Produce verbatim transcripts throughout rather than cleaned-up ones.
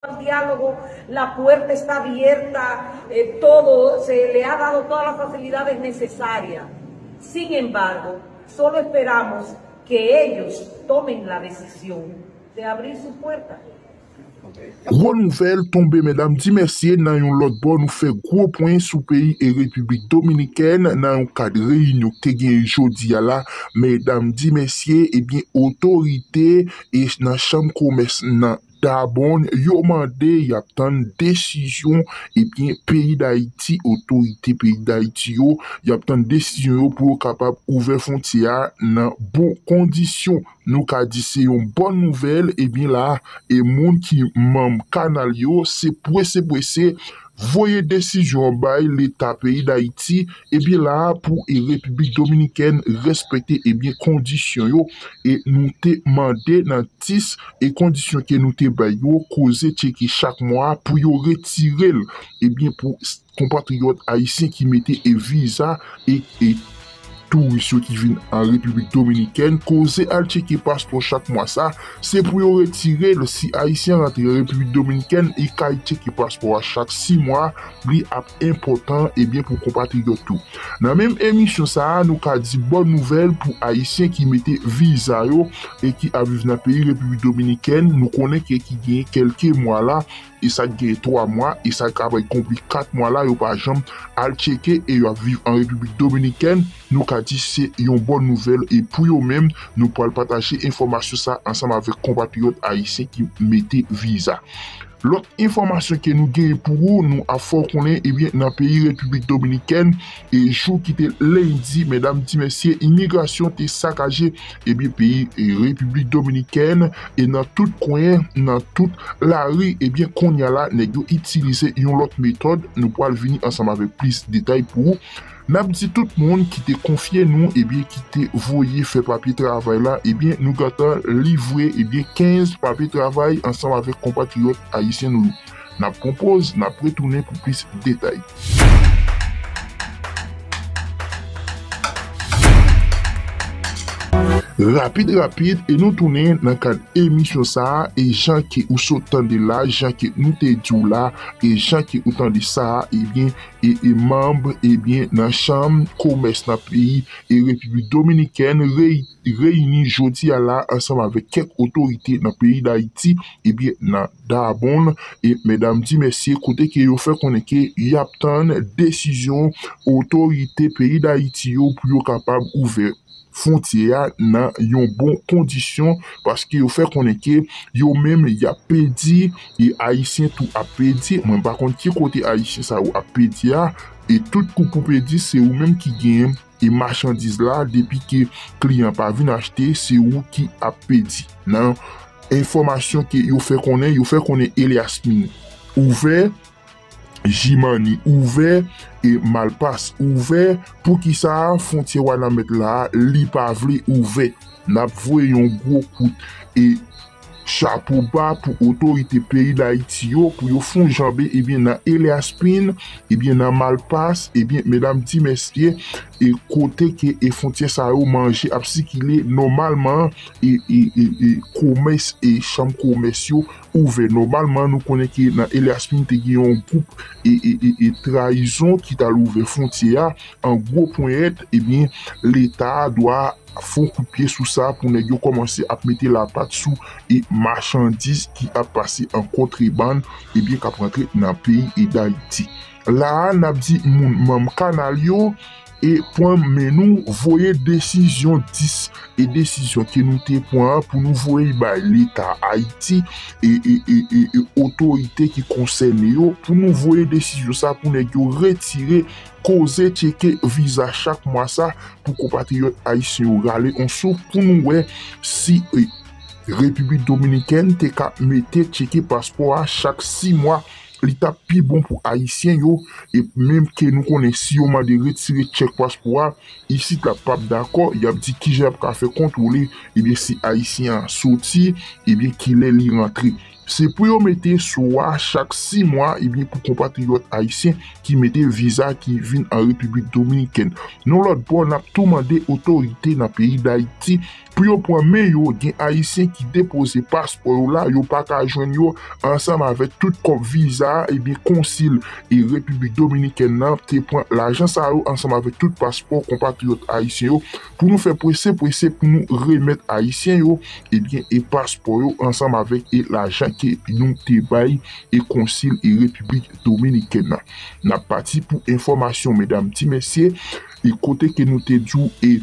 Al diálogo, la puerta está abierta, eh, todo, se le ha dado todas las facilidades necesarias. Sin embargo, solo esperamos que ellos tomen la decisión de abrir sus puertas. Gwo nouvèl tonbe, medam di mesye. Nan yon lòt bò, nou fè gwo pwen sou peyi e Repiblik Dominikèn nan yon kad reyinyon k te genyen jodi a la. Medam di mesye, ebyen, otorite e nan chanm komès nan Dabon, yo mande y ap tann desizyon, ebyen, peyi Dayiti, otorite peyi Dayiti yo, y ap tann desizyon yo pou yo kapab ouvè fwontyè a nan bon kondisyon. Nou ka di se yon bòn nouvèl, ebyen la, e moun ki manm kanal yo, se prese prese voye desizyon bay leta peyi Dayiti, ebyen la, pou e Repiblik Dominikèn respekte, ebyen, kondisyon yo, e nou te mande nan tis e kondisyon ke nou te bay yo, koze tcheke chak mwa pou yo retire l, ebyen, pou konpatriyòt ayisyen ki mete e viza e, e touris yo ki vin an Repiblik Dominikèn, koze al tcheke paspò chak mwa sa, se pou yo retire l. Si ayisyen rantre an Repiblik Dominikèn, e kay tcheke paspò a chak sis mwa, li ap enpòtan, ebyen, pou konpatriyòt tou. Nan menm emisyon sa a, nou ka di bòn nouvèl pou ayisyen ki mete viza yo e ki ap viv nan peyi Repiblik Dominikèn. Nou konnen ke ki genyen kèlke mwa la, e sa k genyen twa mwa, e sa k ap konpli kat mwa la, yo pa janm al tcheke e y ap viv an Repiblik Dominikèn. Nou ka di se yon bòn nouvèl, e pou yo menm, nou pral pataje enfòmasyon sa ansanm avèk konpatriyòt ayisyen ki mete viza. Lòt enfòmasyon ke nou genyen pou ou, nou ap fè w konnen, ebyen, nan peyi Repiblik Dominikèn, e jou ki te lendi, medam di mesye, imigrasyon te sakaje, ebyen, peyi e Repiblik Dominikèn, e nan tout kwen, nan tout lari, ebyen, kounye a la, nèg yo itilize yon lòt metòd. Nou pral vini ansanm avèk plis detay pou ou. N ap di tout moun ki te konfye nou, ebyen, ki te voye fè papye travay la, ebyen, nou gentan livre, ebyen, kenz papye travay ansanm avèk konpatriyòt ayisyen nou yo. N ap pran poz, n ap retounen pou plis detay. Rapid, rapid, e nou tounen nan kad emisyon sa a, e jan ke ou sot tande la, jan ke nou te di w la, e jan ke ou tande sa a, ebyen, e, e manm, ebyen, nan chanm komès nan peyi e Repiblik Dominikèn reyi-, reyini jodi a la ansanm avèk kèk otorite nan peyi Dayiti, ebyen, nan Dabon, e medam di mesye, kote ke yo fè konnen ke y ap tann desizyon otorite peyi Dayiti yo pou yo kapab ouvè fwontyè a nan yon bon kondisyon, paske yo fè konnen ke yo menm y ap pedi, e ayisyen tou ap pedi. Mwen pa konn ki kote ayisyen sa yo ap pedi a, e tout kou pou pedi, se ou menm ki genyen e machandiz la, depi ke kliyan pa vin achte, se ou ki ap pedi. Nan enfòmasyon ke yo fè konnen, yo fè konnen Elias Pin ouvè, Jimani ouvè, e Malpas ouvè. Poukisa fwontyè Wanament la, li pa vle ouvè? N ap voye yon gwo kout e chapo ba pou otorite peyi Dayiti yo, pou yo fè yon janbe, ebyen, nan Elias Pin, ebyen, nan Malpas, ebyen, medam di mesye, e kote ke e fwontyè sa yo manje ap sikile nòmalman, e, e, e, e komès, e chanm komès yo ouvè nòmalman. Nou konnen ke nan Elias Pin te gen yon gwoup e, e, e, e trayizon ki t al ouvè fwontyè a an gwo ponyèt, ebyen, leta a dwa fè yon kout pye sou sa pou nèg yo kòmanse ap mete lapat sou e machandiz ki ap pase an kontrebann, ebyen, k ap rantre nan peyi e Dayiti. La a, n ap di moun manm kanal yo, e pran men nou voye desizyon dis, e desizyon ke nou te pran an pou nou voye bay leta Ayiti e, e, e, e, e otorite ki konsène yo, pou nou voye desizyon sa pou nèg yo retire koze tcheke viza chak mwa sa pou konpatriyòt ayisyen yo rale yon souf, pou nou wè si, e, Repiblik Dominikèn te ka mete tcheke paspò a chak sis mwa. Li t ap pi bon pou ayisyen yo, e menm ke nou konnen si yo mande retire tchèk paspò a, isit la p ap dakò, y ap di kijan y ap ka fè kontwole, ebyen, si ayisyen an soti, ebyen, kilè li rantre. Se pou yo mete sou a chak sis mwa, ebyen, pou konpatriyòt ayisyen ki mete viza ki vin an Repiblik Dominikèn. Yon lòt bò, n ap tou mande otorite nan peyi Dayiti pou yo pran men yo. Gen ayisyen ki depoze paspò yo la, yo pa ka jwenn yo, ansanm avèk tout kòb viza, ebyen, konsil e Repiblik Dominikèn nan te pran lajan sa yo ansanm avèk tout paspò konpatriyòt ayisyen yo pou nou fè prese prese pou nou remèt ayisyen yo, ebyen, e paspò yo ansanm avèk e lajan ke nou te bay e konsil e Repiblik Dominikèn nan. N ap pati pou enfòmasyon, medam, ti mesye, e kote ke nou te di w e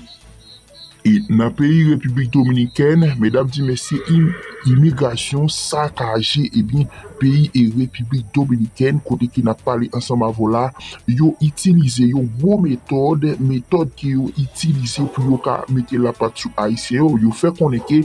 e nan peyi Repiblik Dominikèn, medam, ti mesye, im- imigrasyon sakaje, ebyen, peyi e Repiblik Dominikèn, kote ke n ap pale ansanm avè w la, yo itilize yon gwo metòd, metòd ke yo itilize pou yo ka mete lapat sou ayisyen yo. Yo fè konnen ke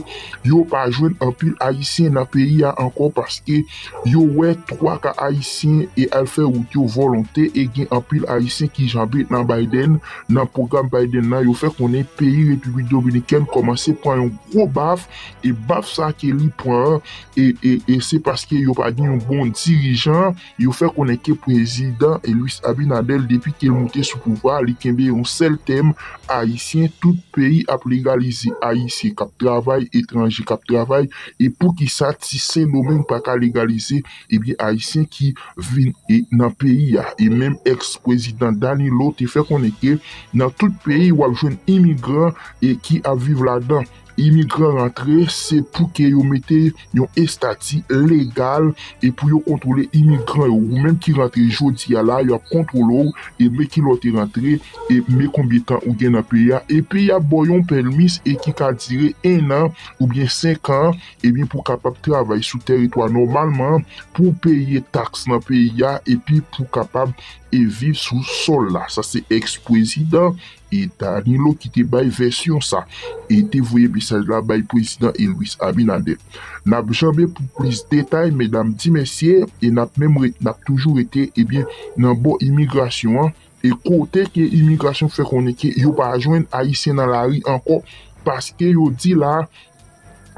yo pa jwenn anpil ayisyen nan peyi a ankò paske yo wè twa ka ayisyen e al fè wout yo vòlonte e gen anpil ayisyen ki janbe nan Biden, nan pwogram Biden nan. Yo fè konnen peyi Repiblik Dominikèn kòmanse pran yon gwo baf, e baf sa ke li pran an, e, e, e se paske yo pa gen yon bon dirijan. Yo fè konnen ke prezidan e Luis Abinader, depi ke l moute sou pouvwa, li kenbe yon sèl tèm, ayisyen, tout peyi ap legalize ayisyen k ap travay, etranje k ap travay, e poukisa ti Sendomeng pa ka legalize, ebyen, ayisyen ki vin e nan peyi a? E menm èks prezidan Danilo te fè konnen ke nan tout peyi w ap jwenn imigran e ki ap viv ladan. Imigran rantre, se pou ke yo mete yon estati legal e pou yo kontwole imigran yo. Ou menm ki rantre jodi a la, y ap kontwole w e men kilè w te rantre e men konbyen tan ou gen nan peyi a. Epi y ap ba w yon pèmis e ki ka dire en an oubyen senk an, ebyen, pou w kapab travay sou tèritwa nòmalman, pou w peye taks nan peyi a, epi pou w kapab e viv sou sòl la. Sa se èks prezidan e Danilo ki te bay vèsyon sa, e te voye mesaj la bay prezidan e Luis Abinader. N ap janbe pou plis detay, medam, ti mesye, e n ap menm ret, n ap toujou rete, ebyen, nan bò imigrasyon an, e kote ke imigrasyon fè konnen ke yo pa jwenn ayisyen nan lari ankò, paske yo di la,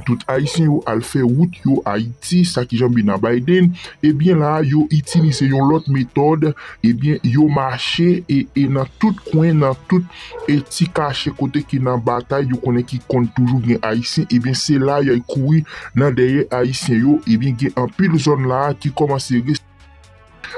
tout ayisyen yo al fè wout yo Ayiti, sa ki janbe nan Biden, ebyen la, yo itilize yon lòt metòd, ebyen, yo mache e, e nan tout kwen, nan tout e ti kache kote ki nan batay, yo konnen ki konn toujou gen ayisyen, ebyen, se la y al kouri nan dèyè ayisyen yo, ebyen, gen anpil zòn la ki kòmanse res-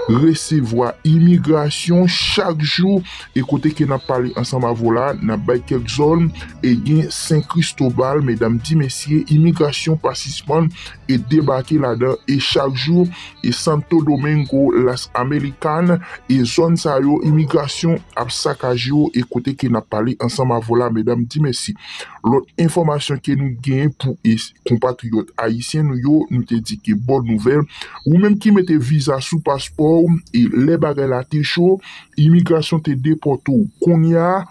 resevwa imigrasyon chak jou, e kote ke n ap pale ansanm avè w la, n ap bay kèk zòn, e gen Sen Kristobal, medam, ti mesye, imigrasyon pa sispann e debake ladan, e chak jou, e Santo Domingo, Las Americanas, e zòn sa yo, imigrasyon ap sakaje yo, e kote ke n ap pale ansanm avè w la, medam, ti mesye. Lòt enfòmasyon ke nou gen pou e konpatriyòt ayisyen nou yo, nou te di ke bòn nouvèl, ou menm ki mete viza sou paspò w, e lè bagay la te cho, imigrasyon te depòte w. Kounye a,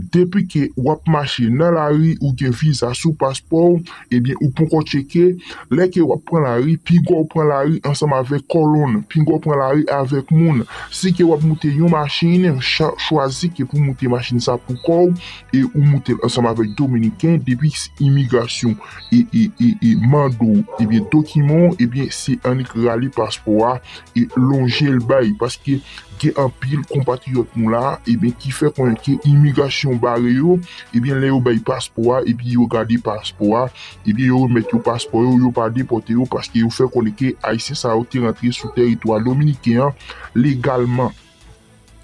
depi ke w ap mache nan lari, ou gen viza sou paspò w, ebyen, ou poko tcheke. Lè ke w ap pran lari, piga w pran lari ansanm avèk kolonn, piga w pran lari avèk moun. Si ke w ap moute yon machin, cha- chwazi ke pou moute machin sa pou kò w, e ou moute l ansanm avèk Dominiken, depi imigrasyon e, e, e, e mande w, ebyen, dokiman w, ebyen, se annik rale paspò a e lonje l bay, paske gen anpil konpatriyòt nou la, ebyen, ki fè konnen ke imigrasyon bare yo, ebyen, lè yo bay paspò a, epi yo gade paspò a, ebyen, yo remèt yo paspò yo, yo pa depòte yo, paske yo fè konnen ke ayisyen sa yo te rantre sou tèritwa dominiken an legalman.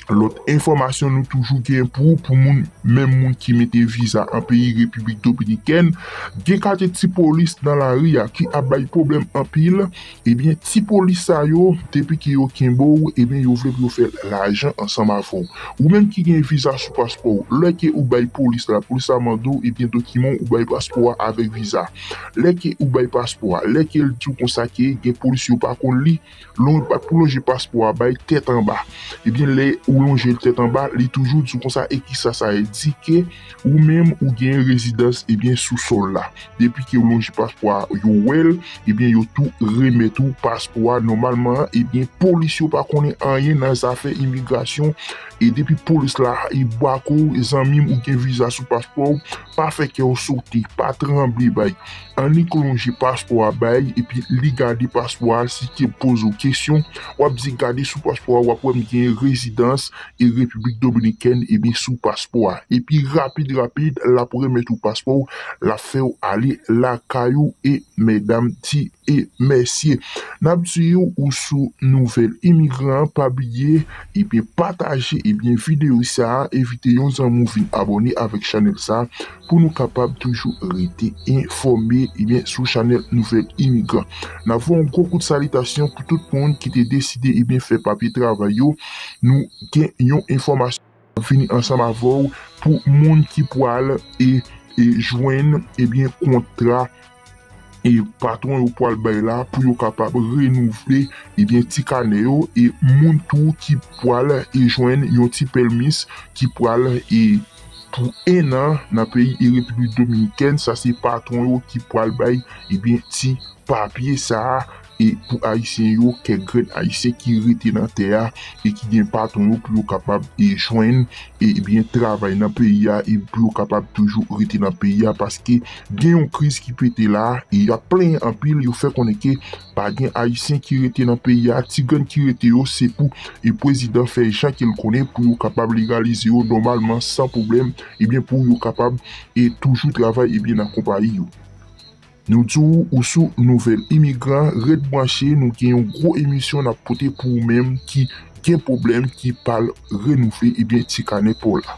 Lòt enfòmasyon nou toujou gen pou, pou moun, menm moun ki mete viza an peyi Repiblik Dominikèn, gen kalite ti polis nan lari a ki ap bay pwoblèm anpil. Ebyen, ti polis sa yo, depi ke yo kenbe w, ebyen, yo vle pou yo fè lajan ansanm avè w. Ou menm ki gen viza sou paspò w, lè ke ou bay polis la, polis la mande w, ebyen, dokiman ou bay paspò a avèk viza. Lè ke ou bay paspò a, lè ke l di w konsa ke gen polis yo pa konn li, lon- pa pou lonje paspò a bay tèt anba. Ebyen, lè Ou lonje l tèt anba, li toujou di w konsa, e kisa sa ye? Di ke ou menm ou gen rezidans, ebyen, sou sòl la. Depi ke ou lonje paspò a, yo wè l, ebyen, yo tou remèt ou paspò a. Nòmalman, ebyen, polis yo pa konnen anyen nan zafè imigrasyon. E depi polis la, e bwako, zanmi m, ou gen viza sou paspò w, pa fè kè w sote, pa tranble, bay. Annik lonje paspò a bay, epi li gade paspò a, si ke poze w kesyon, w ap di gade sou paspò a, w ap wè m gen rezidans e Repiblik Dominikèn, ebyen sou paspò a. Epi rapid, rapid, l ap remèt ou paspò w, l ap fè w ale lakay ou e medam ti e mesye. N ap di w ou sou nouvèl imigran, pa bliye, ebyen pataje, ebyen videyo sa a, envite yon zanmi w vin abòne avèk chanèl sa a, pou nou kapab toujou rete enfòme, ebyen, sou chanèl Nouvèl Imigran. N ap voye yon gwo kout salitasyon pou tout moun ki te deside, ebyen, fè papye travay yo. Nou gen yon enfòmasyon k ap vini ansanm avè w pou moun ki pwal e, e jwenn, ebyen, kontra e patwon yo pwal bay la pou yo kapab renouvle, ebyen, ti kanè yo, e moun tou ki pwal e jwenn yon ti pèmis ki pwal e pou en an nan peyi e Repiblik Dominikèn. Sa se patwon yo ki pwal bay, ebyen, ti papye sa a, e pou Ayisyen yo, kèk grenn Ayisyen ki rete nan tè a e ki gen patwon yo pou yo kapab e jwenn, ebyen, travay nan peyi a e pou yo kapab toujou rete nan peyi a, paske gen yon kriz ki pete la e y ap plenyen anpil, yo fè konnen ke pa gen Ayisyen ki rete nan peyi a, ti grenn ki rete yo, se pou e prezidan fè jan ke l konnen pou yo kapab legalize yo nòmalman, san pwoblèm, ebyen, pou yo kapab e toujou travay, ebyen, nan konpayi yo. Nou di w ou sou Nouvèl Imigran, ret branche, nou gen yon gwo emisyon n ap pote pou ou menm ki gen pwoblèm, ki pral renouvle, ebyen, ti kanè pa w la.